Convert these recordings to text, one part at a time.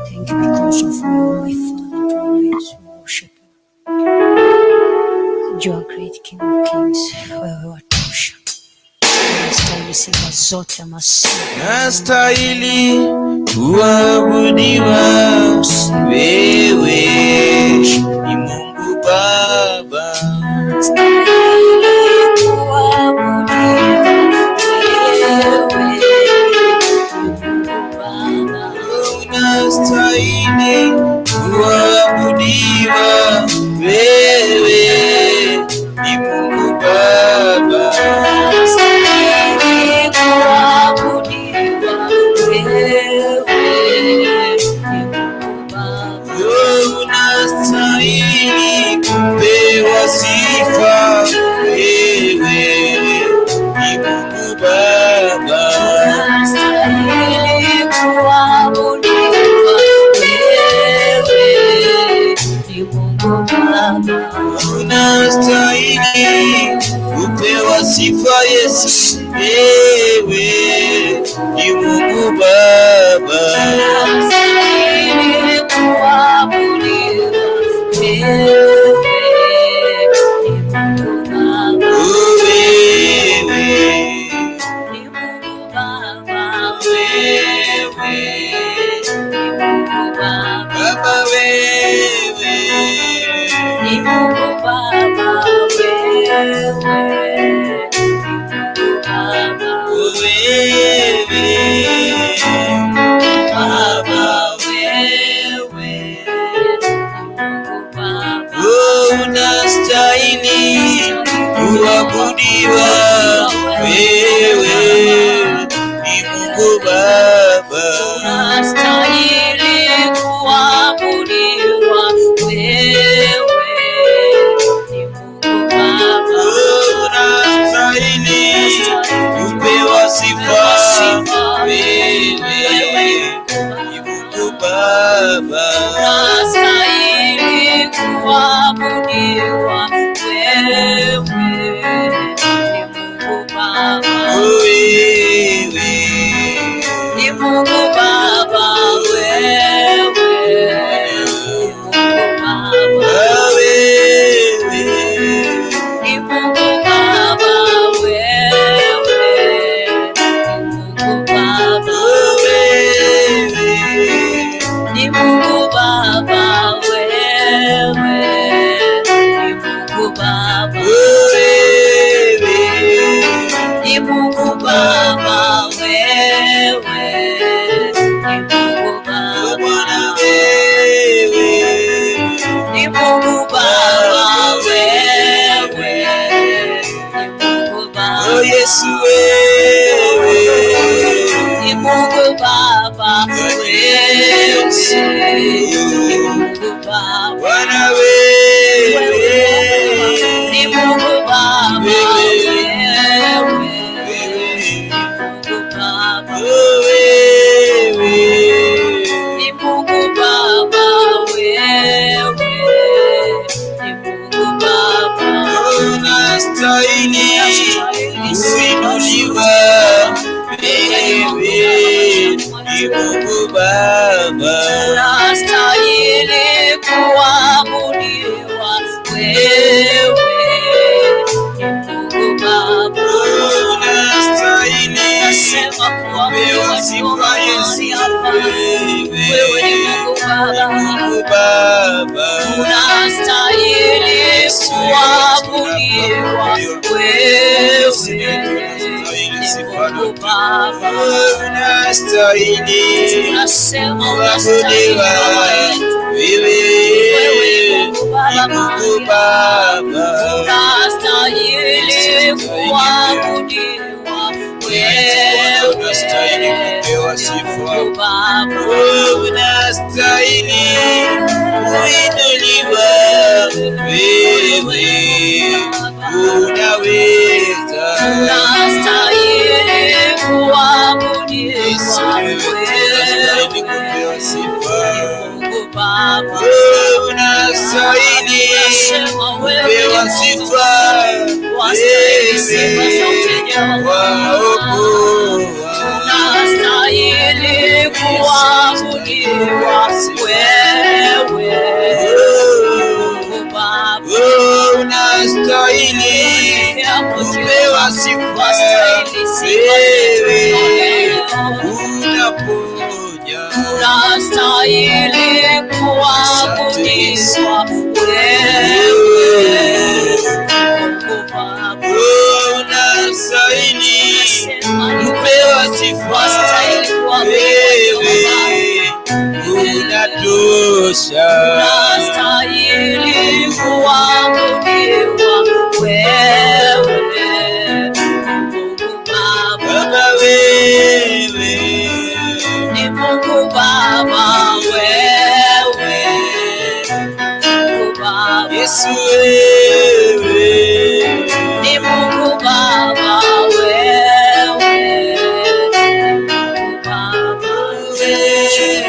Thank you because of who you are, my Father. Bwana Yesu, we worship you. You are great King of Kings. Wewe watosha. Unastahili sifa zote masifu. Nastahili kuabudiwa, wewe ni Mungu Baba. Unastahili kuabudiwa, wewe ni Mungu Baba. Unastahili kuabudiwa, wewe ni Mungu Baba. Unastahili kuabudiwa, wewe ni Mungu Baba. Unastahili kupewa sifa, wewe ni Mungu Baba. Unastahili kuabudiwa, wewe ni Mungu Baba. Unastahili kupewa sifa Yesu, wewe ni Mungu Baba. Unastahili kuabudiwa, wewe ni Mungu Baba. Wewe, Ni Mungu Baba, wewe ni Mungu Baba. Baba wewe, Ni Mungu Baba, wewe ni Mungu Baba. Wewe, Baba, wewe ni Mungu Baba. Unastahili kuabudiwa, wewe ni Mungu Baba. Unastahili kuabudiwa, wewe ni Mungu Baba. Unastahili kupewa sifa, wewe ni Mungu Baba. Unastahili kuabudiwa, wewe ni Mungu Baba. Wewe, Ni Mungu Baba, wewe ni Mungu Baba. Wewe, Ni Mungu Baba, wewe ni Mungu Baba. Wewe, Ni Mungu Baba, wewe ni Mungu Baba. Wewe, Ni Mungu Baba, wewe ni Mungu Baba. Bwana wewe, Ni Mungu Baba, wewe ni Mungu Baba. Oh Yesu wewe, Ni Mungu Baba, wewe ni Mungu Baba. Bwana wewe, Ni Mungu Baba, wewe ni Mungu Baba. Wewe, Ni Mungu Baba, wewe ni Mungu Baba. Unastahili kuinuliwa, wewe ni Mungu Baba. Unastahili kuabudiwa, wewe ni Mungu Baba. Unastahili Nasema kupewa kuabudiwa sifa Yesu, mahali hapa. Wewe ni Mungu Baba. Mungu Baba. Unastahili kuabudiwa, wewe ni Mungu Baba. Unastahili Tunasema unastahili kuabudiwa, Baba yetu. wewe Wewe ni Mungu Baba ni Mungu mahali Baba. Unastahili kuabudiwa, wewe Unastahili kupewa ni sifa. Mungu Baba. Unastahili kuinuliwa, wewe unaweza. Unastahili kuabudiwa, Yesu, wewe tunastahili kupewa wewe sifa. ni Mungu Baba. Unastahili Tunasema wewe ni kupewa Mungu, sifa, wastahili sifa zote wewe Jehova. waokoa. Unastahili kuabudiwa, Unaponya. Unastahili Asante Yesu. kuabudiwa wewe, Mungu Baba. Unastahili Tunasema ni kupewa sifa. wastahili kuabudiwa Wewe unatosha. Unastahili kuabudiwa wewe, Mungu Baba. Baba wewe. Ni Mungu Baba wewe, Mungu Baba. Yesu wewe. Ni Mungu Baba wewe, Mungu Baba.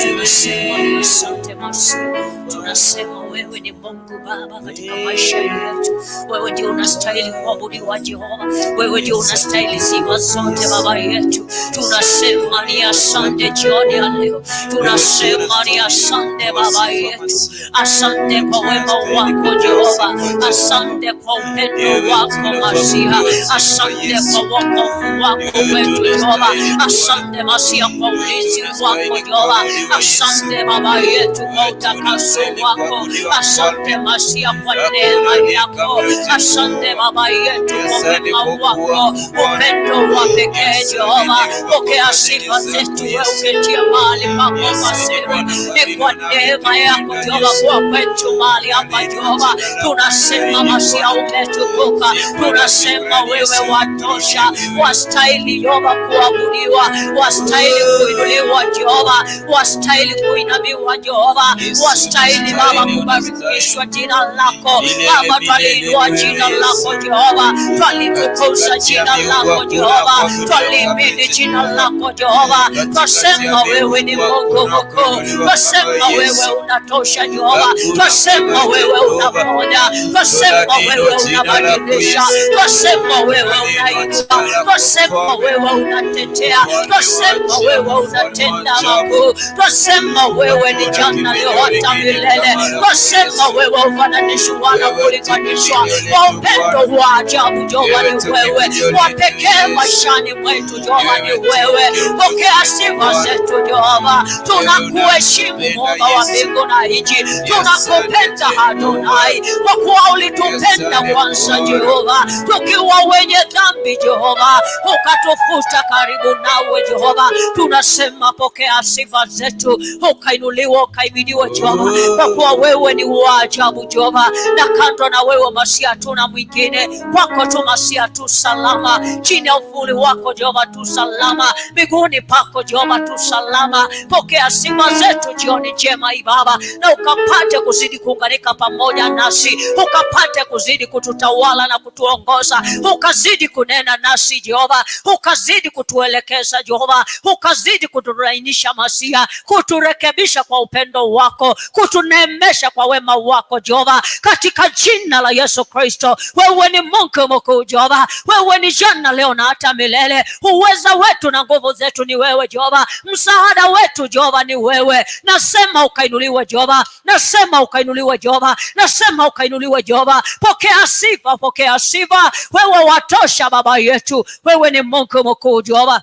Tunasema ni asante Masihi, tunasema wewe ni Mungu Baba katika maisha yetu. Wewe ndio unastahili kuabudiwa Jehova, wewe ndio unastahili sifa zote Baba yetu. Tunasema ni asante jioni ya leo, tunasema ni asante Baba yetu, asante kwa wema wako Jehova, asante kwa upendo wako Masiha, asante kwa wokovu wako wetu Jehova, asante Masiha kwa ulinzi wako Jehova, asante Baba yetu kwa utakaso wako, asante Masiha kwa neema yako, asante Baba yetu kwa wema wako, upendo wa pekee Jehova. Pokea sifa zetu, wewe uketie mahali pako pasiri, ni kwa neema yako Jehova kuwa kwetu mahali hapa Jehova. Tunasema Masiha umetukuka, tunasema wewe watosha, wastahili Jehova kuabudiwa, wastahili kuinuliwa Jehova, wastahili kuinamiwa Jehova, wastahili Baba kubarikishwa jina lako Baba. Twaliinua jina lako Jehova, twalitukuza jina lako Jehova, twalihimidi jina lako Jehova. Twasema wewe ni Mungu mkuu, twasema wewe unatosha Jehova, twasema wewe unaponya, twasema wewe unabadilisha, twasema wewe unainua, twasema wewe unatetea, twasema wewe unatenda makuu, twasema wewe ni jana, leo, hata milele, twasema wewe hufananishwi wala kulinganishwa. Kwa upendo wa ajabu Jehova ni wewe, wa pekee maishani mwetu Jehova ni wewe. Pokea sifa zetu Jehova, tunakuheshimu Muumba wa mbingu na nchi, tunakupenda Adonai, kwa kuwa ulitupenda kwanza Jehova, tukiwa wenye dhambi Jehova, ukatufuta karibu nawe Jehova. Tunasema pokea sifa zetu, ukainuliwa ukahimidiwa Jehova, kwa kuwa wewe ni wa ajabu Jehova, na kando na wewe Masia hatuna mwingine. Kwako tu Masia tu salama, chini ya uvuli wako Jehova tu salama, miguuni pako Jehova tu salama. Pokea sifa zetu jioni njema hii Baba, na ukapate kuzidi kuunganika pamoja nasi, ukapate kuzidi kututawala na kutuongoza, ukazidi kunena nasi Jehova, ukazidi kutuelekeza Jehova, ukazidi kutulainisha Masia, kuturekebisha kwa upendo wako, kutuneemesha kwa wema wako Jehova, katika jina la Yesu Kristo. Wewe ni Mungu mkuu Jehova, wewe ni jana, leo na hata milele. Uweza wetu na nguvu zetu ni wewe Jehova, msaada wetu Jehova ni wewe. Nasema ukainuliwe Jehova, nasema ukainuliwe Jehova, nasema ukainuliwe Jehova. Pokea sifa, pokea sifa, wewe watosha Baba yetu, wewe ni Mungu mkuu Jehova,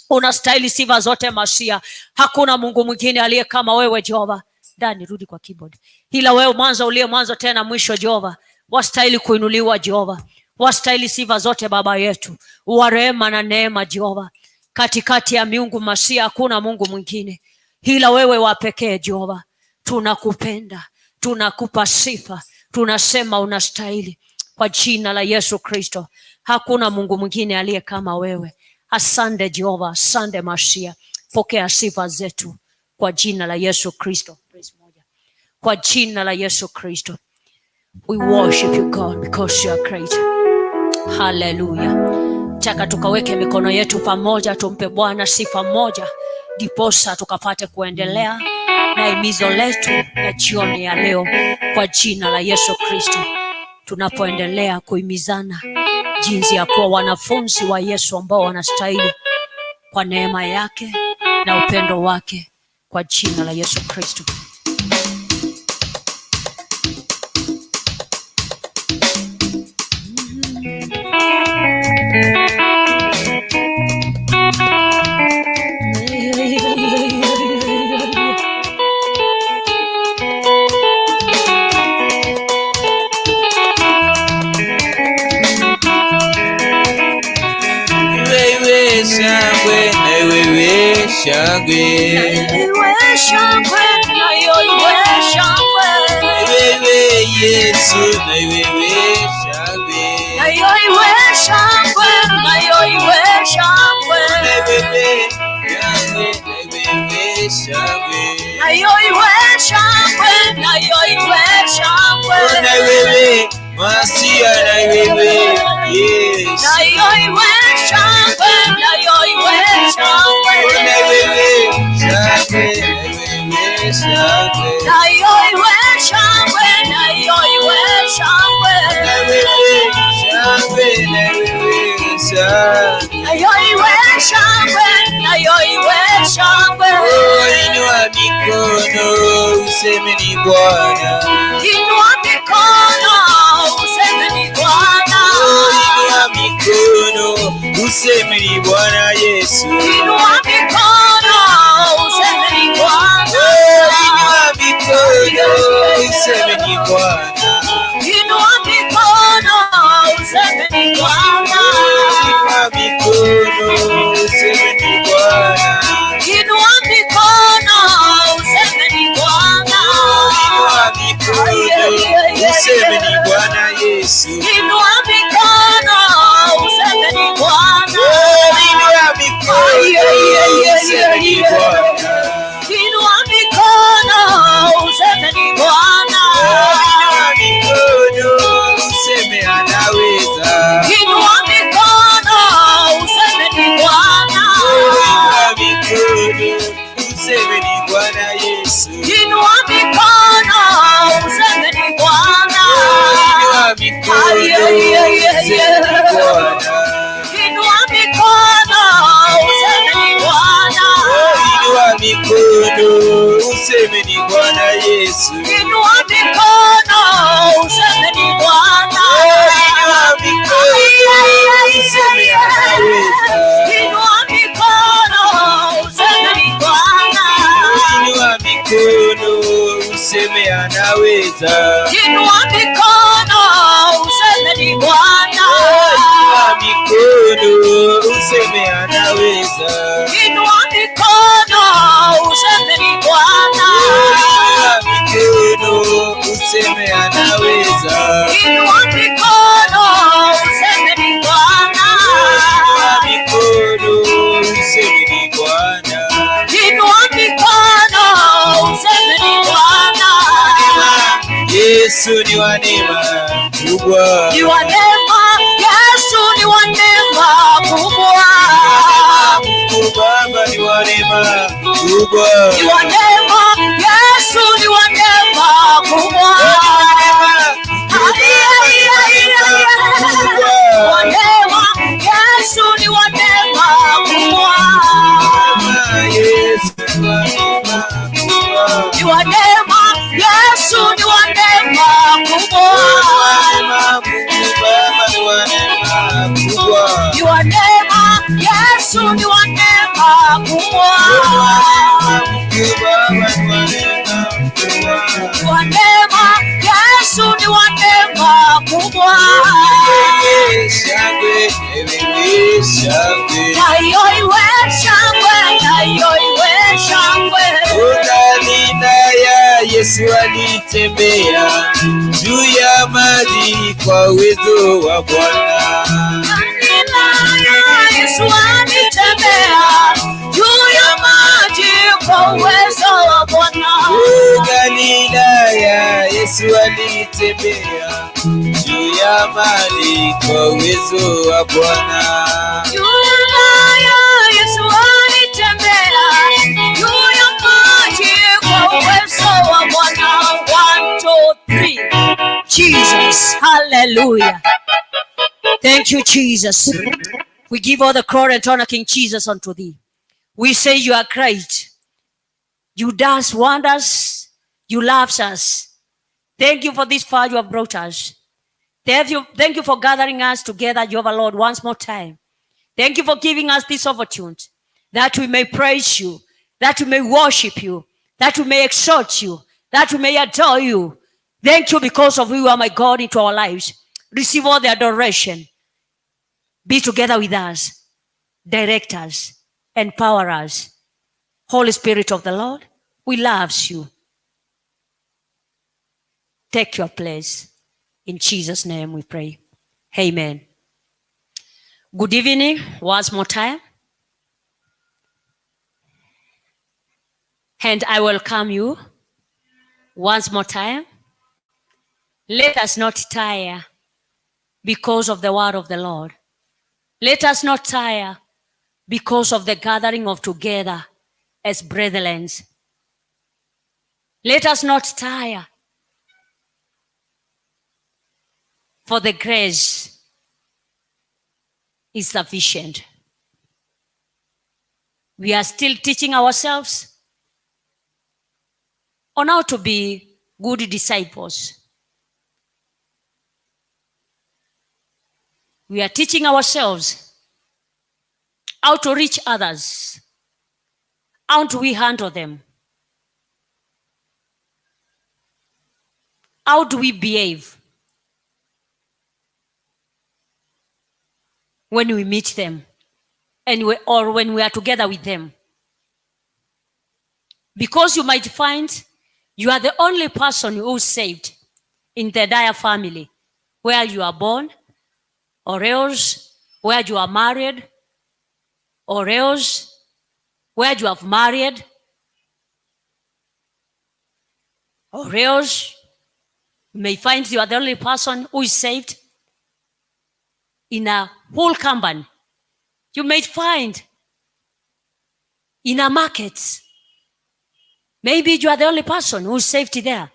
unastahili sifa zote Masia. Hakuna Mungu mwingine aliye kama wewe Jehova. Dani, rudi kwa keyboard. Ila wewe mwanzo uliye mwanzo tena mwisho Jehova, wastahili kuinuliwa Jehova, wastahili sifa zote Baba yetu, wa rehema na neema Jehova. Katikati ya miungu Masia hakuna Mungu mwingine ila wewe wa pekee Jehova. Tunakupenda, tunakupa sifa, tunasema unastahili kwa jina la Yesu Kristo. Hakuna Mungu mwingine aliye kama wewe. Asante Jehova, asante Masia, pokea sifa zetu kwa jina la Yesu Kristo. Praise moja. Kwa jina la Yesu Kristo. We worship you God because you are great. Haleluya. Taka tukaweke mikono yetu pamoja, tumpe Bwana sifa moja, ndiposa tukapate kuendelea na himizo letu la jioni ya leo kwa jina la Yesu Kristo, tunapoendelea kuhimizana jinsi ya kuwa wanafunzi wa Yesu ambao wanastahili kwa neema yake na upendo wake kwa jina la Yesu Kristo. Iwe shangwe, nayo iwe shangwe. Wewe Yesu, na wewe shangwe. Nayo iwe shangwe, nayo iwe shangwe. Na wewe Yahweh, na wewe shangwe. Nayo iwe shangwe, nayo iwe shangwe. Na wewe Masia, na wewe Yesu. Nayo iwe shangwe, nayo iwe shangwe. Na wewe shangwe, na wewe shangwe. Nayo iwe shangwe, nayo iwe shangwe. Na wewe shangwe, na wewe shangwe. Nayo iwe shangwe, nayo iwe shangwe. Oh, inua mikono useme ni Bwana. Inua mikono useme ni Bwana. Oh, inua mikono useme ni Bwana Yesu. Inua mikono useme ni Bwana. Oh, inua mikono useme ni Bwana. Inua mikono useme ni Bwana. Inua mikono useme ni Bwana. Inua mikono useme ni Bwana. Inua mikono useme ni Bwana Yesu. Inua mikono useme ni Bwana. Oh, inua mikono useme ni Bwana. Inua mikono useme ni Bwana. Inua mikono useme anaweza. Inua mikono useme ni Bwana. Inua mikono useme ni Bwana Yesu. Inua mikono useme ni Bwana. Inua mikono useme ni Bwana. Inua mikono useme ni Bwana. Inua mikono useme ni Bwana Yesu. Inua mikono useme ni Bwana. Inua mikono useme anaweza. Inua mikono useme ni Bwana. Inua mikono useme anaweza. Inua mikono useme ni Bwana. Inua mikono useme anaweza. Inua mikono useme ni Bwana. Inua mikono useme anaweza. Inua mikono useme ni Bwana. Inua mikono useme ni Bwana. Inua mikono useme ni Bwana. Yesu ni wa neema kubwa. Ni wa neema, Yesu ni wa neema kubwa. Mungu Baba ni wa neema kubwa. Ni wa neema, Yesu ni wa neema kubwa. Ai, ai, ai, ai, ai. Wa neema, Yesu ni wa neema kubwa. Yesu ni wa neema kubwa. Ni wa neema, Yesu ni wa neema kubwa. Mungu Baba ni wa neema kubwa. Ni wa neema, Yesu ni wa neema kubwa. Mungu Baba ni wa neema kubwa. Ni wa neema, Yesu ni wa neema kubwa. Shangwe, wewe shangwe. Nayo iwe shangwe, nayo iwe shangwe. Galilaya Yesu alitembea juu ya maji kwa uwezo wa Bwana. Galilaya Yesu alitembea juu ya maji kwa uwezo wa Bwana. Oh, Galilaya Yesu alitembea juu ya maji kwa uwezo wa Bwana. Galilaya Yesu alitembea juu ya maji kwa uwezo wa Bwana. One, two, three. Jesus, hallelujah. Thank you, Jesus. We give all the glory and honor, King Jesus, unto thee. We say you are great. You does wonders. You loves us. Thank you for this far you have brought us. Thank you for gathering us together, Jehovah Lord, once more time. Thank you for giving us this opportunity that we may praise you, that we may worship you, that we may exalt you, that we may adore you. Thank you because of who you are, my God, into our lives. Receive all the adoration. Be together with us, direct us, empower us. Holy Spirit of the Lord, we loves you. Take your place. In Jesus' name we pray. Amen. Good evening, once more time. And I welcome you once more time. Let us not tire because of the word of the Lord. Let us not tire because of the gathering of together as brethren. Let us not tire, for the grace is sufficient. We are still teaching ourselves on how to be good disciples. We are teaching ourselves how to reach others. How do we handle them? How do we behave when we meet them or when we are together with them? Because you might find you are the only person who is saved in the entire family where you are born, or else where you are married, or else where you have married, or else you may find you are the only person who is saved in a whole company. You may find in a market, maybe you are the only person who is saved there.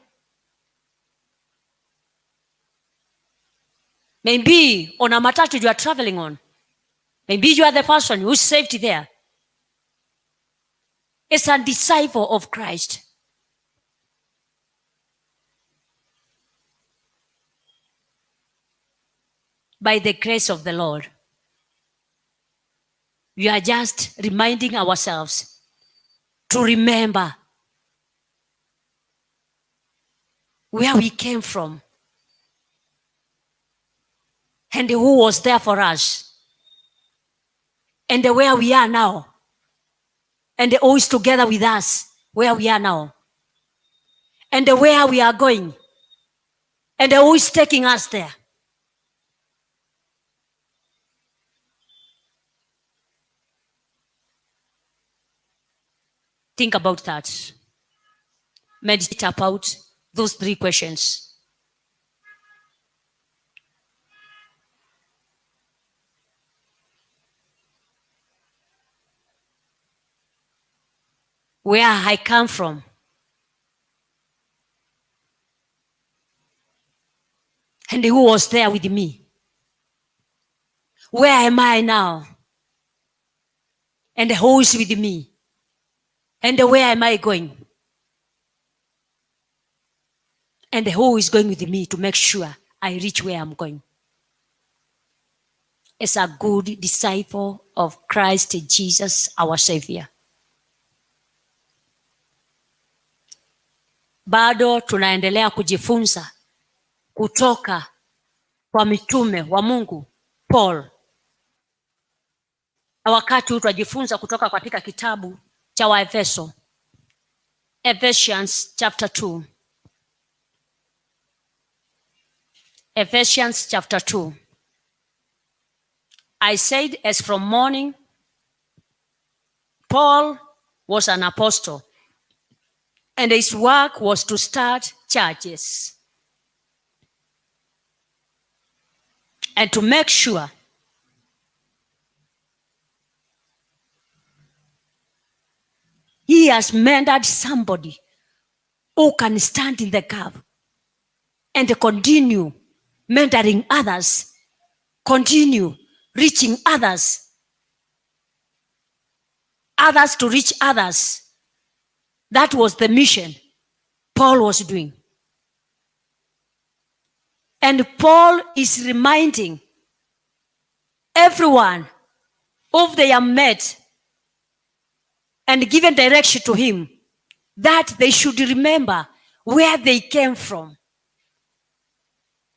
Maybe on a matatu you are traveling on. Maybe you are the person who is saved there. It's a disciple of Christ. By the grace of the Lord, we are just reminding ourselves to remember where we came from and who was there for us and where we are now, and who is together with us where we are now, and where we are going, and who is taking us there. Think about that. Meditate about those three questions. Where I come from, and who was there with me? Where am I now? And who is with me? And where am I going? And who is going with me to make sure I reach where I'm going? As a good disciple of Christ Jesus, our Savior. Bado tunaendelea kujifunza kutoka kwa mitume wa Mungu Paul. Na wakati huu twajifunza kutoka katika kitabu cha Waefeso, Ephesians chapter 2. Ephesians chapter 2. I said as from morning, Paul was an apostle, and his work was to start churches and to make sure he has mentored somebody who can stand in the gap and continue mentoring others, continue reaching others, others to reach others. That was the mission Paul was doing. And Paul is reminding everyone who they have met and given direction to him that they should remember where they came from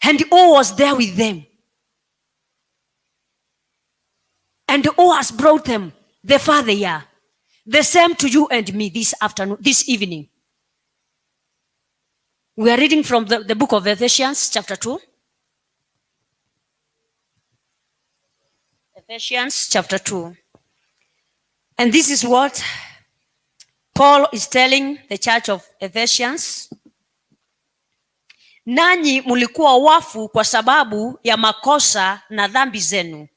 and who was there with them and who has brought them the far they are. The same to you and me this afternoon, this evening. We are reading from the book of Ephesians, chapter 2. Ephesians chapter 2. And this is what Paul is telling the church of Ephesians. Nanyi mlikuwa wafu kwa sababu ya makosa na dhambi zenu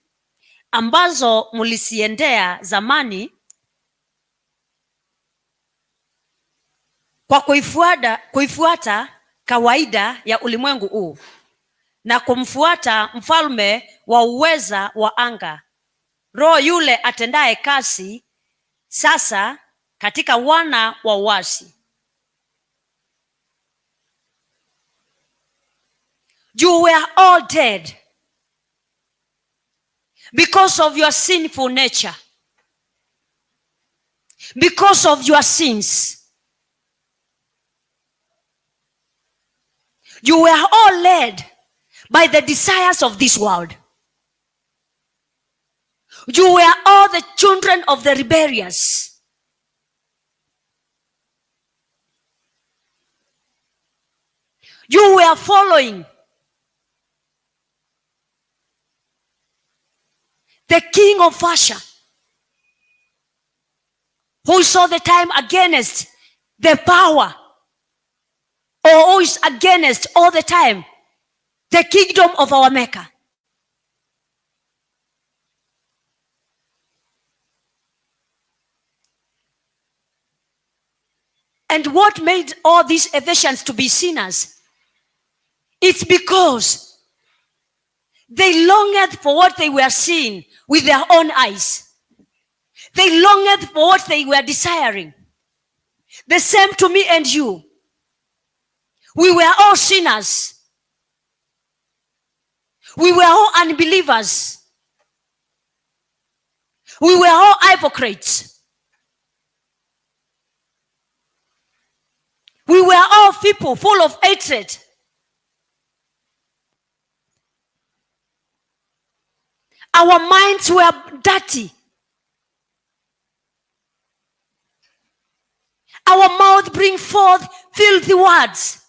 ambazo mliziendea zamani kwa kuifuata kawaida ya ulimwengu huu na kumfuata mfalme wa uweza wa anga, roho yule atendaye kazi sasa katika wana wa uasi. You were all dead because of your sinful nature, because of your sins. You were all led by the desires of this world. You were all the children of the rebellious. You were following the king of Fasha, who saw the time against the power, or who is against all the time the kingdom of our Maker. And what made all these Ephesians to be sinners? It's because they longed for what they were seeing with their own eyes. They longed for what they were desiring. The same to me and you. We were all sinners. We were all unbelievers. We were all hypocrites. We were all people full of hatred. Our minds were dirty. Our mouth bring forth filthy words.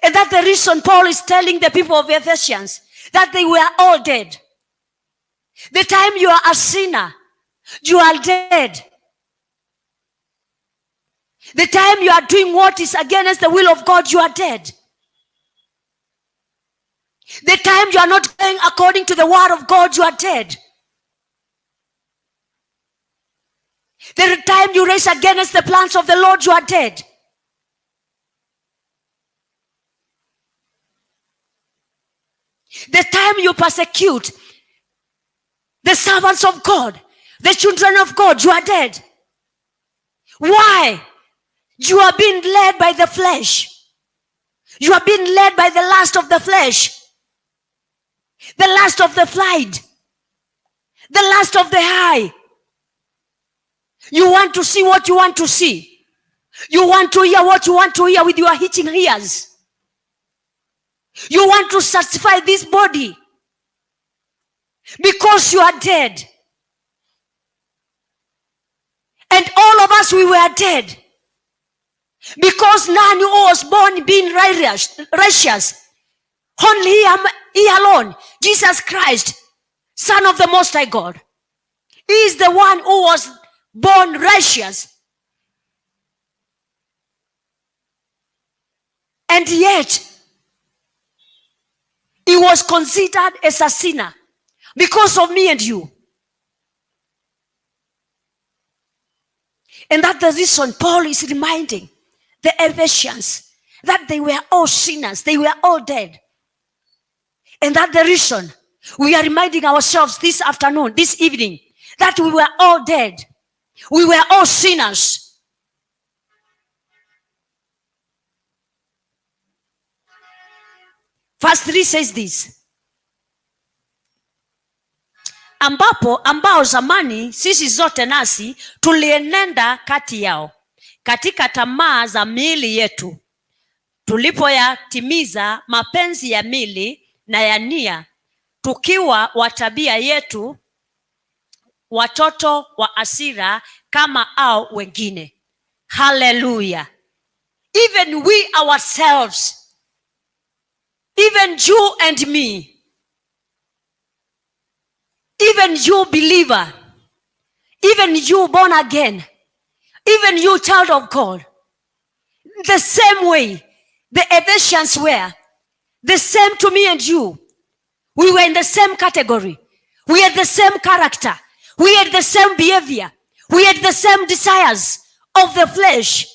And that's the reason Paul is telling the people of Ephesians that they were all dead. The time you are a sinner, you are dead. The time you are doing what is against the will of God, you are dead. The time you are not going according to the word of God, you are dead. The time you raise against the plans of the Lord, you are dead. The time you persecute the servants of God, the children of God, you are dead. Why? You are being led by the flesh. You are being led by the lust of the flesh, the lust of the flight, the lust of the eye. You want to see what you want to see. You want to hear what you want to hear with your itching ears. You want to satisfy this body because you are dead. And all of us, we were dead. Because none who was born being righteous. Only he alone, Jesus Christ, Son of the Most High God. He is the one who was born righteous. And yet, he was considered as a sinner because of me and you. And that's the reason Paul is reminding the Ephesians that they were all sinners, they were all dead. And that's the reason we are reminding ourselves this afternoon, this evening, that we were all dead. We were all sinners. Verse 3 says this. Ambapo ambao zamani sisi zote nasi tulienenda kati yao katika tamaa za miili yetu, tulipoyatimiza mapenzi ya miili na ya nia, tukiwa wa tabia yetu Watoto wa hasira kama au wengine. Hallelujah. Even we ourselves, even you and me, even you believer, even you born again, even you child of God, the same way the Ephesians were, the same to me and you. We were in the same category. We had the same character. We had the same behavior. We had the same desires of the flesh.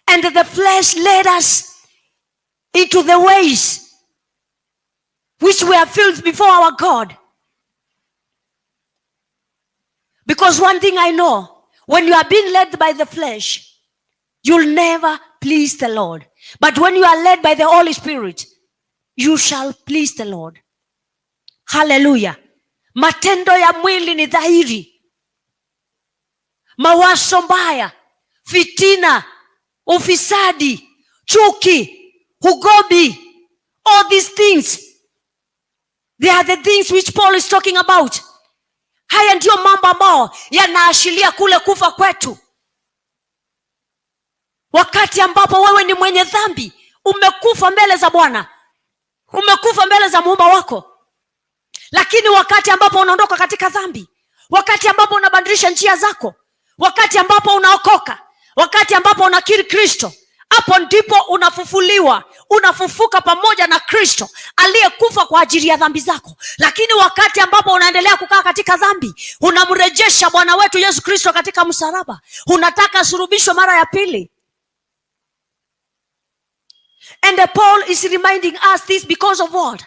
And the flesh led us into the ways which were filled before our God. Because one thing I know, when you are being led by the flesh, you'll never please the Lord. But when you are led by the Holy Spirit, you shall please the Lord. Hallelujah. Matendo ya mwili ni dhahiri. Mawazo mbaya, fitina, ufisadi, chuki, ugobi, all these things. They are the things which Paul is talking about. Haya ndiyo mambo ambayo yanaashiria kule kufa kwetu. Wakati ambapo wewe ni mwenye dhambi, umekufa mbele za Bwana, umekufa mbele za muumba wako. Lakini wakati ambapo unaondoka katika dhambi, wakati ambapo unabadilisha njia zako, wakati ambapo unaokoka, wakati ambapo unakiri Kristo, hapo ndipo unafufuliwa, unafufuka pamoja na Kristo aliyekufa kwa ajili ya dhambi zako. Lakini wakati ambapo unaendelea kukaa katika dhambi, unamrejesha Bwana wetu Yesu Kristo katika msalaba, unataka asulubishwe mara ya pili. And Paul is reminding us this because of what?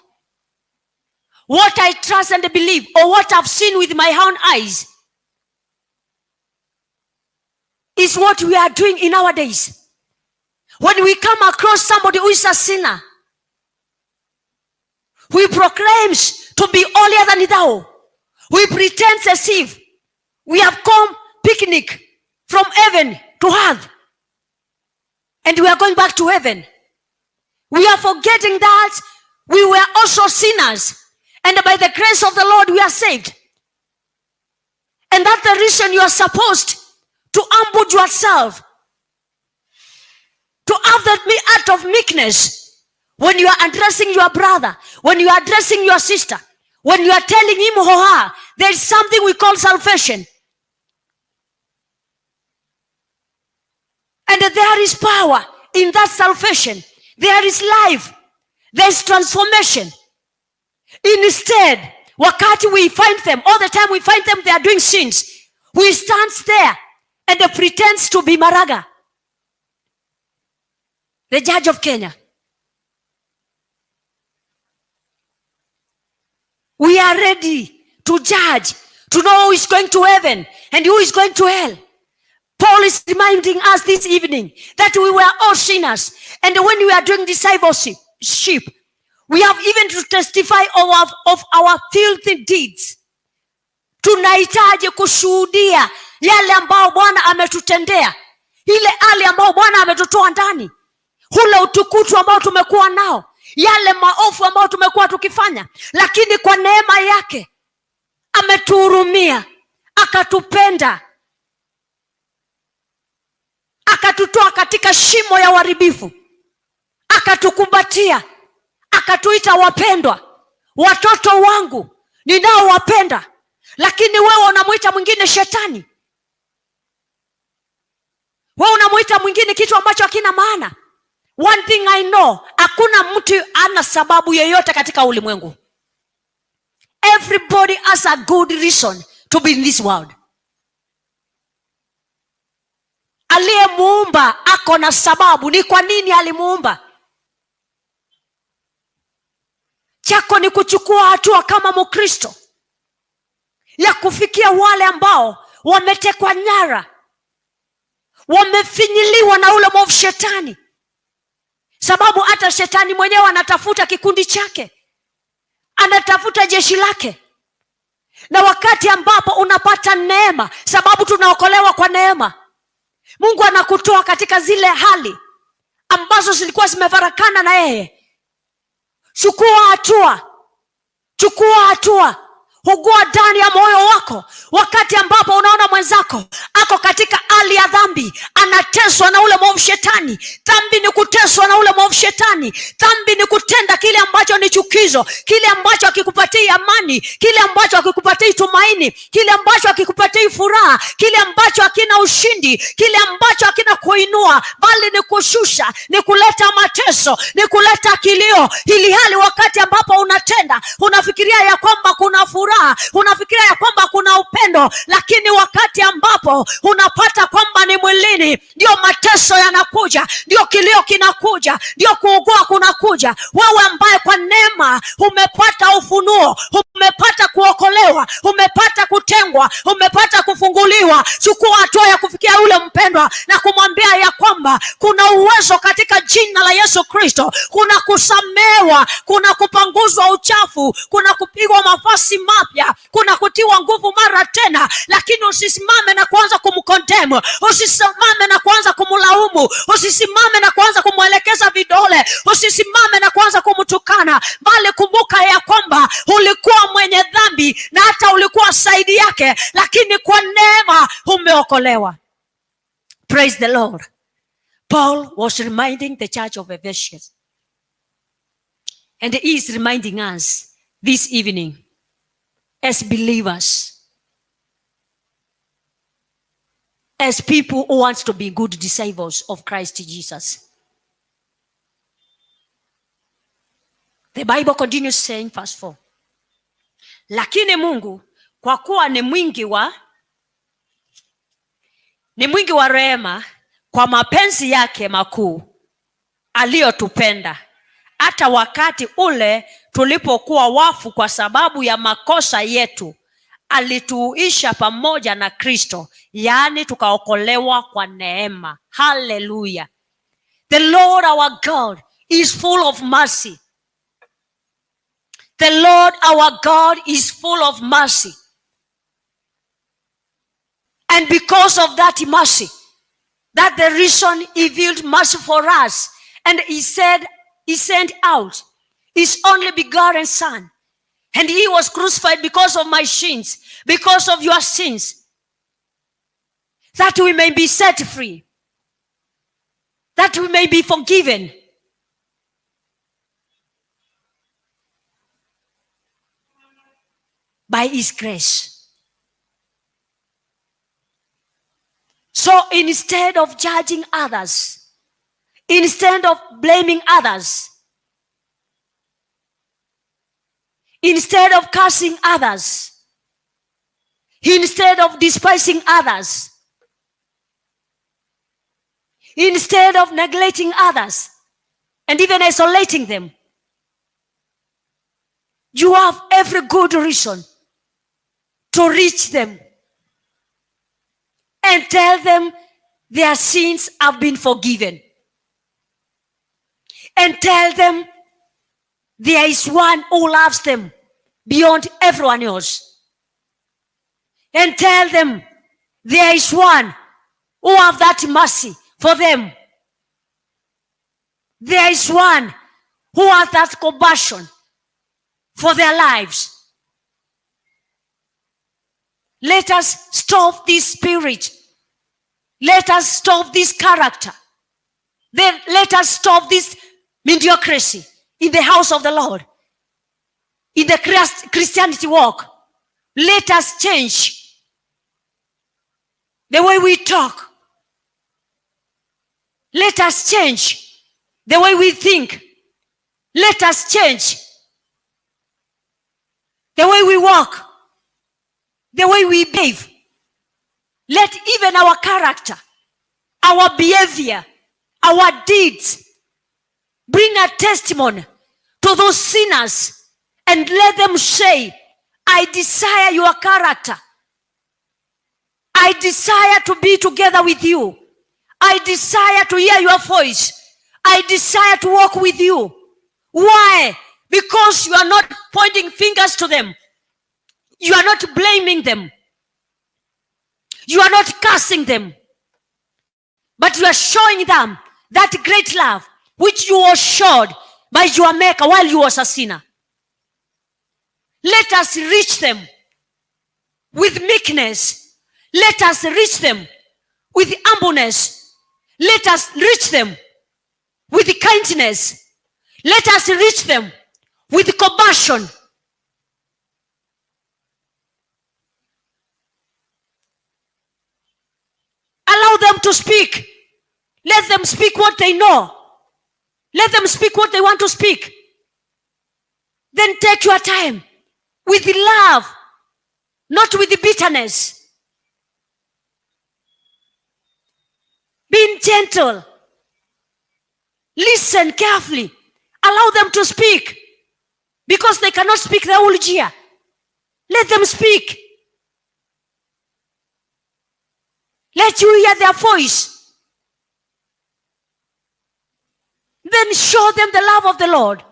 What I trust and believe, or what I've seen with my own eyes, is what we are doing in our days. When we come across somebody who is a sinner, who proclaims to be holier than thou, we pretend as if we have come picnic from heaven to earth, and we are going back to heaven. We are forgetting that we were also sinners, and by the grace of the Lord we are saved. And that's the reason you are supposed to humble yourself, to have that act of meekness when you are addressing your brother, when you are addressing your sister, when you are telling him or her, there is something we call salvation. And there is power in that salvation. There is life. There is transformation. Instead, wakati we find them, all the time we find them, they are doing sins. We stand there and they pretends to be Maraga, the judge of Kenya. We are ready to judge, to know who is going to heaven and who is going to hell. Paul is reminding us this evening that we were all sinners. And when we are doing discipleship, we have even to testify of our filthy deeds. Tunahitaji kushuhudia yale ambao Bwana ametutendea, ile hali ambao Bwana ametutoa ndani, ule utukutu ambao tumekuwa nao, yale maovu ambao tumekuwa tukifanya, lakini kwa neema yake ametuhurumia, akatupenda, akatutoa katika shimo ya uharibifu, akatukumbatia, akatuita wapendwa, watoto wangu ninaowapenda. Lakini wewe unamuita mwingine shetani, wewe unamuita mwingine kitu ambacho hakina maana. One thing I know, hakuna mtu ana sababu yoyote katika ulimwengu. Everybody has a good reason to be in this world. Aliyemuumba ako na sababu ni kwa nini alimuumba. Chako ni kuchukua hatua kama Mkristo ya kufikia wale ambao wametekwa nyara, wamefinyiliwa na ule mwovu shetani. Sababu hata shetani mwenyewe anatafuta kikundi chake, anatafuta jeshi lake. Na wakati ambapo unapata neema, sababu tunaokolewa kwa neema, Mungu anakutoa katika zile hali ambazo zilikuwa zimefarakana na yeye. Chukua hatua, Chukua hatua. Ugua ndani ya moyo wako wakati ambapo unaona mwenzako ako katika hali ya dhambi, anateswa na ule mwovu shetani. Dhambi ni kuteswa na ule mwovu shetani. Dhambi ni kutenda kile ambacho ni chukizo, kile ambacho hakikupatii amani, kile ambacho hakikupatii tumaini, kile ambacho hakikupatii furaha, kile ambacho hakina ushindi, kile ambacho hakina kuinua, bali ni kushusha, ni kuleta mateso, ni kuleta kilio. Ili hali wakati ambapo unatenda unafikiria ya kwamba kuna furaha, unafikiria ya kwamba kuna upendo, lakini wakati ambapo unapata kwamba ni mwilini, ndio mateso yanakuja, ndio kilio kinakuja, ndio kuugua kunakuja. Wewe ambaye kwa neema umepata ufunuo, umepata kuokolewa, umepata kutengwa, umepata kufunguliwa, chukua hatua ya kufikia yule mpendwa na kumwambia ya kwamba kuna uwezo katika jina la Yesu Kristo, kuna kusamewa, kuna kupanguzwa uchafu, kuna kupigwa mavazi mapya, kuna kutiwa nguvu mara tena. Lakini usisimame na kuanza kumcondemn, usisimame na kuanza kumlaumu, usisimame na kuanza kumwelekeza vidole, usisimame na kuanza kumtukana, bali kumbuka ya kwamba ulikuwa mwenye dhambi na hata ulikuwa zaidi yake, lakini kwa neema umeokolewa. Praise the Lord. Paul was reminding the church of Ephesus, and he is reminding us this evening as believers, as people who want to be good disciples of Christ Jesus. The Bible continues saying, verse 4, lakini Mungu kwa kuwa ni mwingi wa rehema, kwa mapenzi yake makuu aliyotupenda, hata wakati ule tulipokuwa wafu kwa sababu ya makosa yetu, alituisha pamoja na Kristo, yaani tukaokolewa kwa neema. Hallelujah. The Lord our God is full of mercy. The Lord our God is full of mercy. And because of that mercy, that the reason he revealed mercy for us. And he said, he sent out his only begotten son. And he was crucified because of my sins, because of your sins, that we may be set free, that we may be forgiven. By his grace. So instead of judging others, instead of blaming others, instead of cursing others, instead of despising others, instead of neglecting others and even isolating them, you have every good reason to reach them and tell them their sins have been forgiven. And tell them there is one who loves them beyond everyone else. And tell them there is one who have that mercy for them. There is one who has that compassion for their lives. Let us stop this spirit. Let us stop this character. Then let us stop this mediocrity in the house of the Lord, in the Christianity walk. Let us change the way we talk. Let us change the way we think. Let us change the way we walk, the way we behave. Let even our character, our behavior, our deeds bring a testimony to those sinners and let them say, I desire your character. I desire to be together with you. I desire to hear your voice. I desire to walk with you. Why? Because you are not pointing fingers to them. You are not blaming them. You are not cursing them. But you are showing them that great love which you were showed by your maker while you was a sinner. Let us reach them with meekness. Let us reach them with humbleness. Let us reach them with kindness. Let us reach them with compassion. Allow them to speak. Let them speak what they know. Let them speak what they want to speak. Then take your time with love, not with bitterness. Being gentle. Listen carefully. Allow them to speak, because they cannot speak the whole year. Let them speak. Let you hear their voice. Then show them the love of the Lord.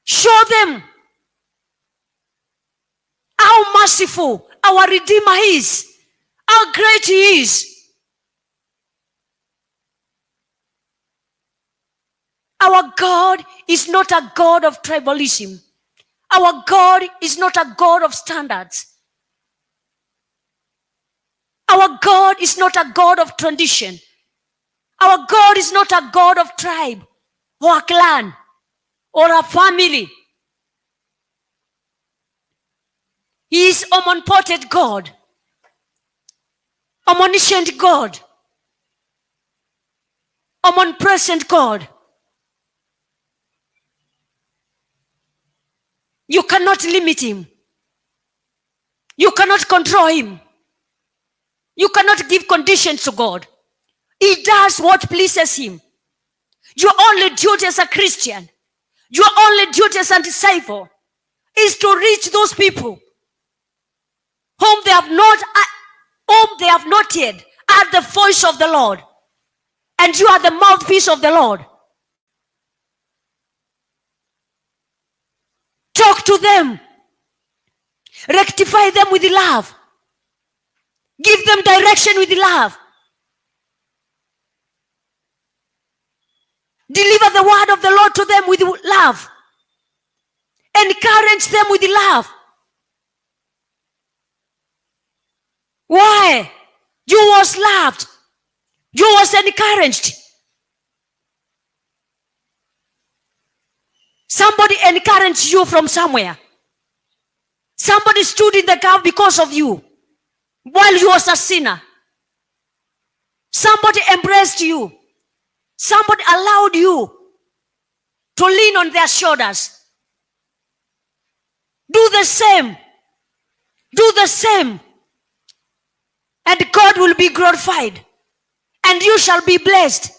Show them how merciful our Redeemer is, how great he is. Our God is not a God of tribalism. Our God is not a God of standards. Our God is not a God of tradition. Our God is not a God of tribe or a clan or a family. He is omnipotent God, omniscient God, omnipresent God. You cannot limit him. You cannot control him. You cannot give conditions to God. He does what pleases him. Your only duty as a Christian, your only duty as a disciple, is to reach those people whom they have not, whom they have not yet at the voice of the Lord. And you are the mouthpiece of the Lord. Talk to them. Rectify them with love. Give them direction with love. Deliver the word of the Lord to them with love. Encourage them with love. Why? You was loved. You was encouraged. Somebody encouraged you from somewhere. Somebody stood in the gap because of you while you was a sinner. Somebody embraced you. Somebody allowed you to lean on their shoulders. Do the same. Do the same. And God will be glorified. And you shall be blessed.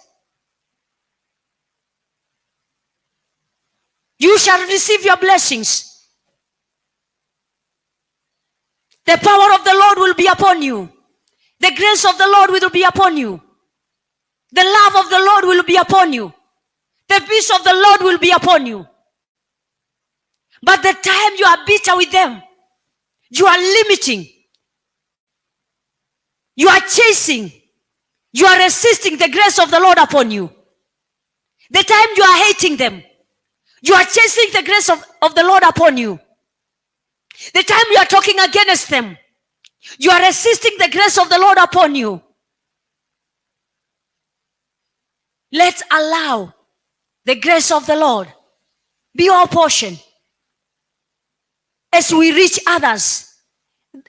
You shall receive your blessings. The power of the Lord will be upon you. The grace of the Lord will be upon you. The love of the Lord will be upon you. The peace of the Lord will be upon you. But the time you are bitter with them, you are limiting, you are chasing, you are resisting the grace of the Lord upon you. The time you are hating them, you are chasing the grace of the Lord upon you. The time you are talking against them, you are resisting the grace of the Lord upon you. Let's allow the grace of the Lord be our portion as we reach others,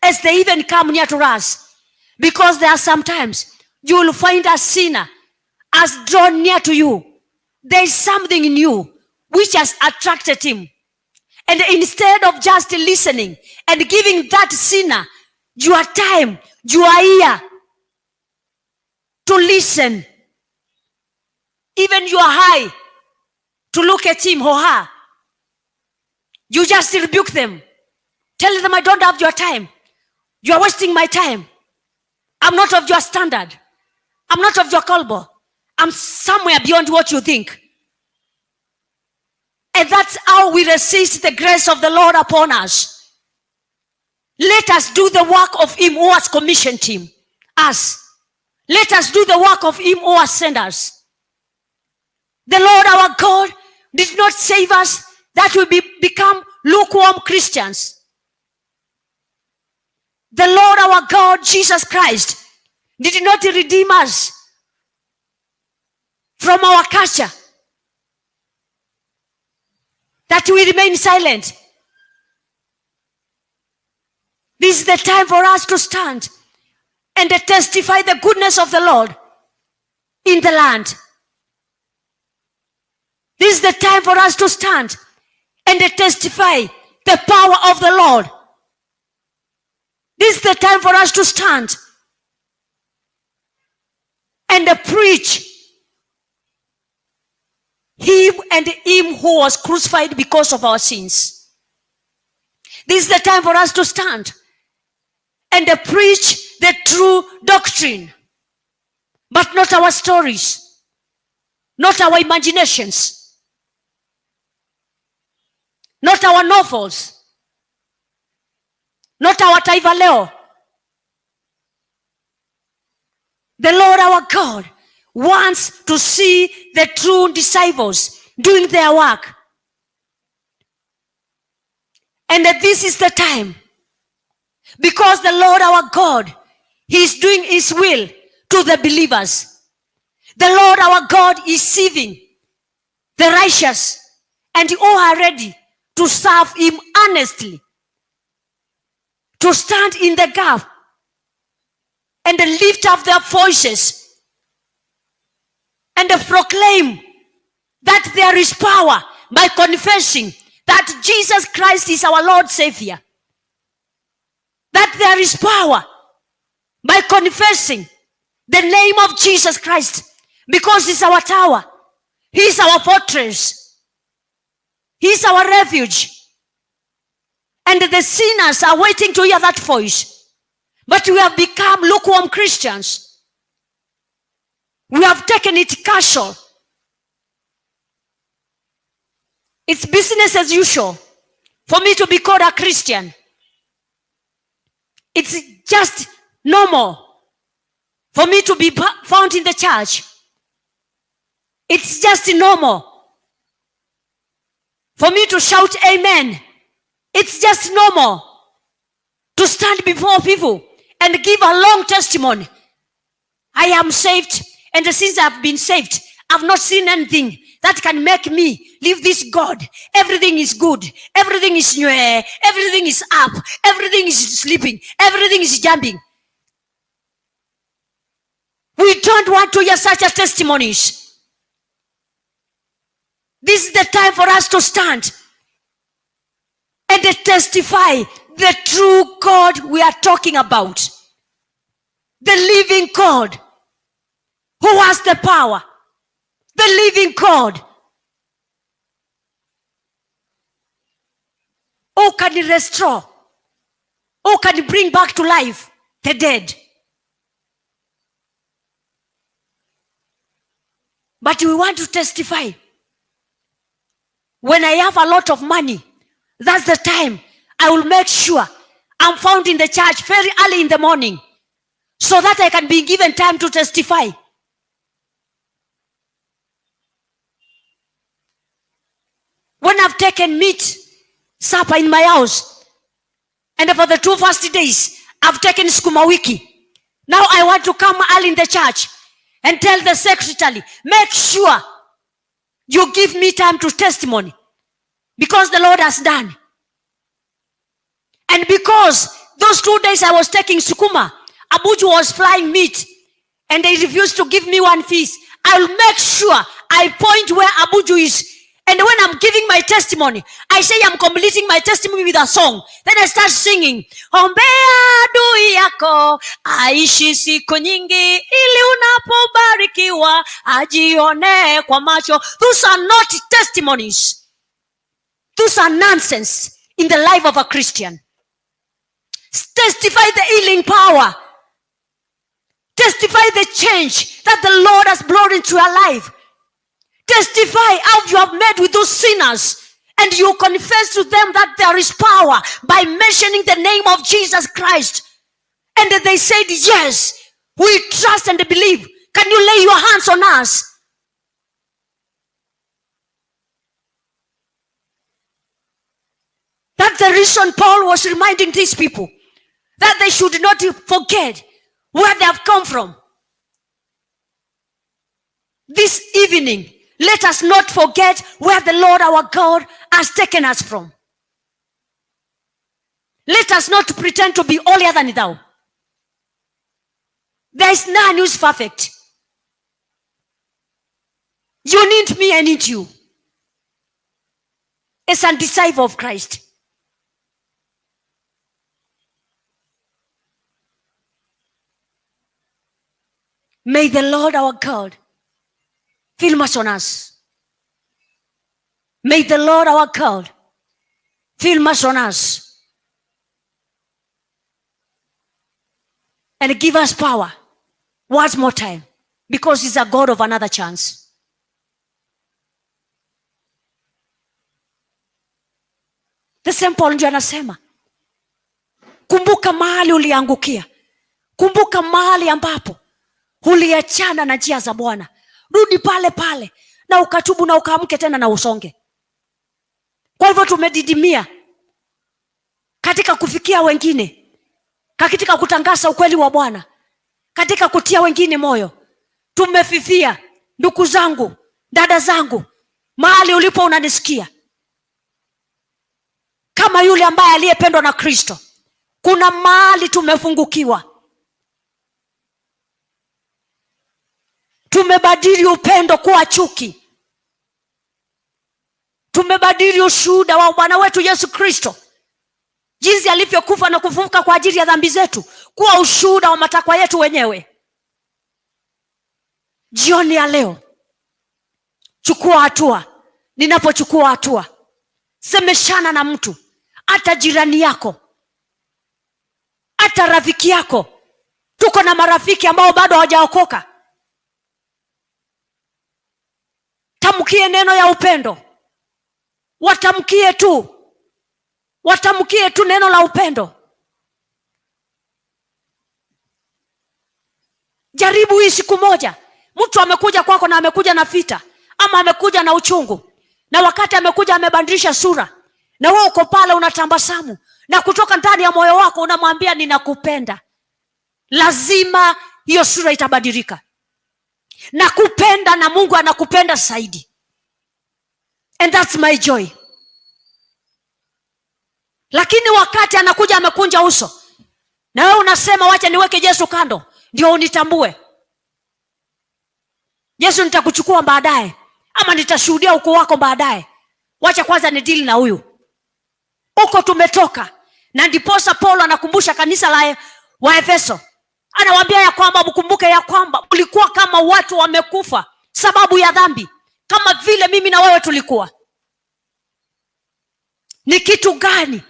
as they even come near to us. Because there are sometimes you will find a sinner has drawn near to you. There is something in you which has attracted him. And instead of just listening and giving that sinner your time, your ear to listen, even your eye to look at him or her, you just rebuke them. Tell them, I don't have your time. You are wasting my time. I'm not of your standard. I'm not of your caliber. I'm somewhere beyond what you think. And that's how we resist the grace of the Lord upon us. Let us do the work of him who has commissioned him, us. Let us do the work of him who has sent us. The Lord our God did not save us that we become lukewarm Christians. The Lord our God, Jesus Christ, did not redeem us from our culture, that we remain silent. This is the time for us to stand and to testify the goodness of the Lord in the land. This is the time for us to stand and to testify the power of the Lord. This is the time for us to stand and to preach him and him who was crucified because of our sins. This is the time for us to stand and to preach the true doctrine, but not our stories, not our imaginations, not our novels, not our Taifa Leo. The Lord our God wants to see the true disciples doing their work. And that this is the time, because the Lord our God, he is doing his will to the believers. The Lord our God is saving the righteous and who are ready to serve him honestly, to stand in the gap and lift up their voices and proclaim that there is power by confessing that Jesus Christ is our Lord Savior. That there is power by confessing the name of Jesus Christ, because he's our tower, he's our fortress, he's our refuge. And the sinners are waiting to hear that voice. But we have become lukewarm Christians. We have taken it casual. It's business as usual for me to be called a Christian. It's just normal for me to be found in the church. It's just normal for me to shout amen. It's just normal to stand before people and give a long testimony. I am saved, and since I've been saved, I've not seen anything that can make me leave this God. Everything is good. Everything is new. Everything is up. Everything is sleeping. Everything is jumping. We don't want to hear such a testimonies. This is the time for us to stand and to testify the true God we are talking about. The living God who has the power. The living God who can restore, who can bring back to life the dead. But we want to testify. When I have a lot of money, that's the time I will make sure I'm found in the church very early in the morning, so that I can be given time to testify. When I've taken meat supper in my house, and for the 2 first days, I've taken sukuma wiki. Now I want to come early in the church and tell the secretary, make sure you give me time to testimony, because the Lord has done. And because those 2 days I was taking sukuma, Abuju was flying meat, and they refused to give me one piece. I will make sure I point where Abuju is. And when I'm giving my testimony, I say I'm completing my testimony with a song. Then I start singing. Ombea adui yako aishi siku nyingi, ili unapobarikiwa ajione kwa macho. Those are not testimonies. Those are nonsense in the life of a Christian. Testify the healing power. Testify the change that the Lord has brought into your life. Testify how you have met with those sinners, and you confess to them that there is power by mentioning the name of Jesus Christ. And they said, yes, we trust and believe. Can you lay your hands on us? That's the reason Paul was reminding these people that they should not forget where they have come from. This evening, let us not forget where the Lord our God has taken us from. Let us not pretend to be holier than thou. There is none who is perfect. You need me, I need you. As a disciple of Christ. May the Lord our God feel mercy on us. May the Lord our God feel mercy on us and give us power once more time, because he's a God of another chance. The same Paul ndio anasema, kumbuka mahali uliangukia, kumbuka mahali ambapo uliachana na njia za Bwana. Rudi pale pale na ukatubu na ukaamke tena na usonge. Kwa hivyo tumedidimia katika kufikia wengine, katika kutangaza ukweli wa Bwana, katika kutia wengine moyo. Tumefifia, ndugu zangu, dada zangu, mahali ulipo unanisikia, kama yule ambaye aliyependwa na Kristo, kuna mahali tumefungukiwa. Tumebadili upendo kuwa chuki. Tumebadili ushuhuda wa Bwana wetu Yesu Kristo, jinsi alivyokufa na kufufuka kwa ajili ya dhambi zetu, kuwa ushuhuda wa matakwa yetu wenyewe. Jioni ya leo, chukua hatua. Ninapochukua hatua, semeshana na mtu, hata jirani yako, hata rafiki yako. Tuko na marafiki ambao bado hawajaokoka. Tamkie neno ya upendo. Watamkie tu. Watamkie tu neno la upendo. Jaribu hii siku moja. Mtu amekuja kwako na amekuja na vita, ama amekuja na uchungu, na wakati amekuja amebadilisha sura, na wewe uko pale unatabasamu, na kutoka ndani ya moyo wako unamwambia ninakupenda. Lazima hiyo sura itabadilika. Nakupenda na Mungu anakupenda zaidi. And that's my joy. Lakini wakati anakuja amekunja uso, na wewe unasema wacha niweke Yesu kando ndio unitambue. Yesu nitakuchukua baadaye, ama nitashuhudia ukuu wako baadaye. Wacha kwanza ni deal na huyu. Huko tumetoka. Na ndiposa Paulo anakumbusha kanisa la Waefeso. Anawaambia ya kwamba mkumbuke ya kwamba mlikuwa kama watu wamekufa sababu ya dhambi, kama vile mimi na wewe tulikuwa. Ni kitu gani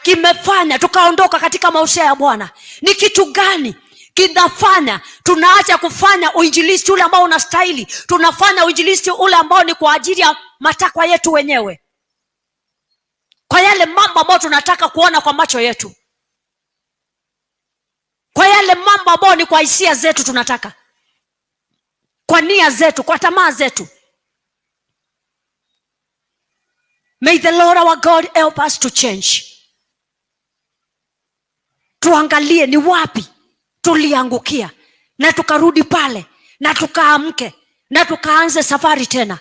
kimefanya tukaondoka katika maisha ya Bwana? Ni kitu gani kinafanya tunaacha kufanya uinjilisti ule ambao unastahili? Tunafanya uinjilisti ule ambao ni kwa ajili ya matakwa yetu wenyewe, kwa yale mambo ambayo tunataka kuona kwa macho yetu, kwa yale mambo ambayo ni kwa hisia zetu tunataka, kwa nia zetu, kwa tamaa zetu. May the Lord our God help us to change. Tuangalie ni wapi tuliangukia na tukarudi pale na tukaamke na tukaanze safari tena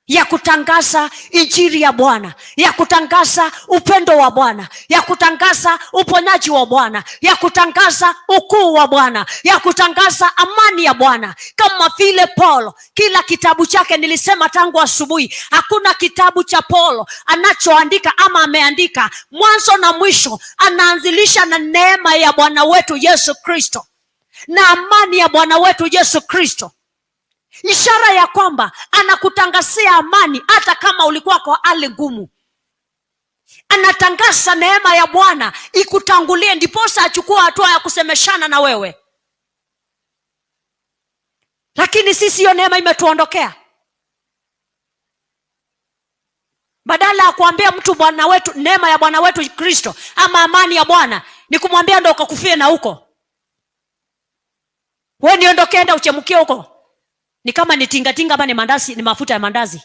ya kutangaza injili ya Bwana, ya kutangaza upendo wa Bwana, ya kutangaza uponyaji wa Bwana, ya kutangaza ukuu wa Bwana, ya kutangaza amani ya Bwana. Kama vile Paulo, kila kitabu chake, nilisema tangu asubuhi, hakuna kitabu cha Paulo anachoandika ama ameandika mwanzo na mwisho anaanzilisha na neema ya Bwana wetu Yesu Kristo na amani ya Bwana wetu Yesu Kristo. Ishara ya kwamba anakutangazia amani hata kama ulikuwa kwa hali ngumu. Anatangaza neema ya Bwana ikutangulie, ndiposa achukue hatua ya kusemeshana na wewe. Lakini sisi hiyo neema imetuondokea. Badala ya kuambia mtu Bwana wetu, neema ya Bwana wetu Kristo ama amani ya Bwana, ni kumwambia ndo ukakufie na huko. Wewe niondokee, enda uchemkie huko. Ni kama ni tingatinga ama ni mandazi, ni mafuta ya mandazi.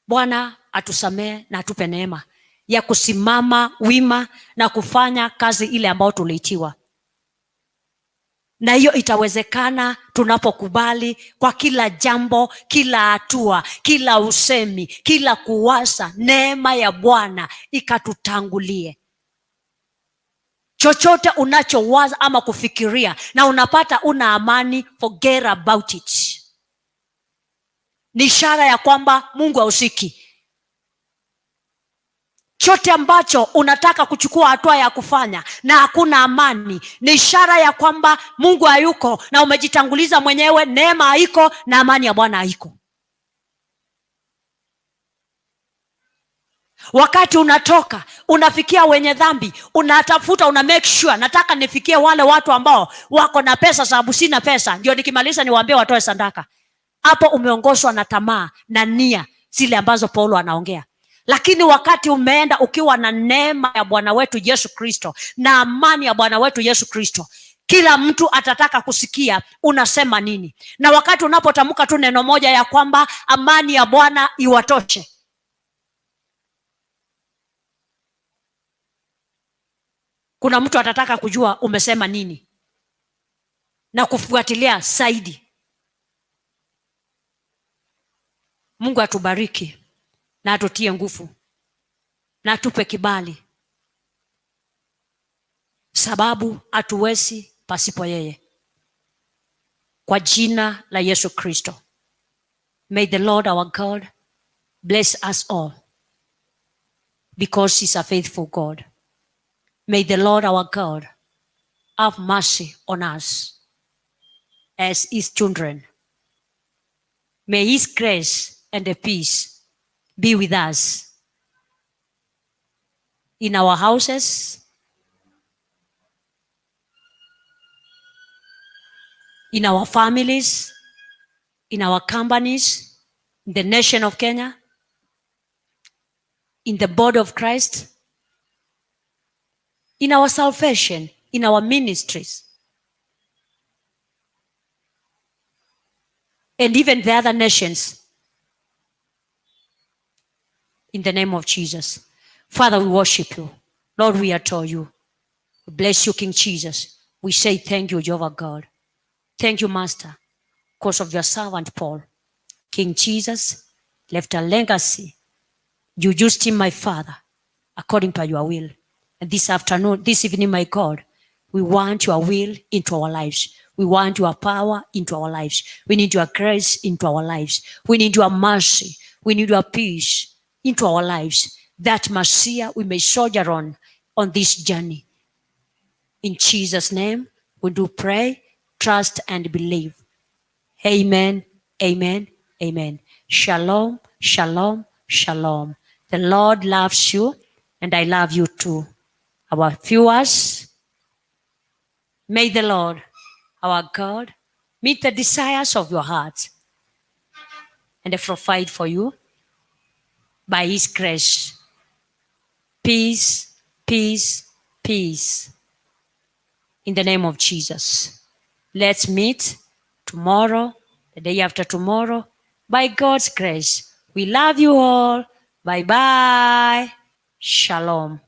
Bwana atusamee na atupe neema ya kusimama wima na kufanya kazi ile ambayo tuliitiwa. Na hiyo itawezekana tunapokubali kwa kila jambo, kila hatua, kila usemi, kila kuwaza, neema ya Bwana ikatutangulie. Chochote unachowaza ama kufikiria na unapata una amani, forget about it. Ni ishara ya kwamba Mungu hahusiki. Chote ambacho unataka kuchukua hatua ya kufanya na hakuna amani, ni ishara ya kwamba Mungu hayuko na umejitanguliza mwenyewe. Neema haiko na amani ya Bwana haiko. Wakati unatoka unafikia wenye dhambi, unatafuta, una make sure, nataka nifikie wale watu ambao wako na pesa, sababu sina pesa, ndio nikimaliza niwaambie watoe sadaka. Hapo umeongozwa na tamaa na nia zile ambazo Paulo anaongea. Lakini wakati umeenda ukiwa na neema ya Bwana wetu Yesu Kristo na amani ya Bwana wetu Yesu Kristo, kila mtu atataka kusikia unasema nini. Na wakati unapotamka tu neno moja ya kwamba amani ya Bwana iwatoshe, kuna mtu atataka kujua umesema nini na kufuatilia zaidi. Mungu atubariki na atutie nguvu na atupe kibali, sababu hatuwezi pasipo yeye. Kwa jina la Yesu Kristo. May the Lord our God bless us all, because he's a faithful God. May the Lord our God have mercy on us as his children. May his grace and the peace be with us in our houses, in our families, in our companies, in the nation of Kenya, in the body of Christ, in our salvation, in our ministries, and even the other nations. In the name of Jesus. Father, we worship you. Lord, we adore you. We bless you, King Jesus. We say thank you, Jehovah God. Thank you, Master, because of your servant Paul. King Jesus left a legacy. You used him, my Father, according to your will. And this afternoon, this evening, my God, we want your will into our lives. We want your power into our lives. We need your grace into our lives. We need your mercy. We need your peace into our lives. That Messiah we may soldier on this journey. In Jesus' name, we do pray, trust, and believe. Amen, amen, amen. Shalom, shalom, shalom. The Lord loves you, and I love you too. Our viewers, may the Lord, our God, meet the desires of your heart and provide for you by his grace. Peace, peace, peace. In the name of Jesus. Let's meet tomorrow, the day after tomorrow, by God's grace. We love you all. Bye-bye. Shalom.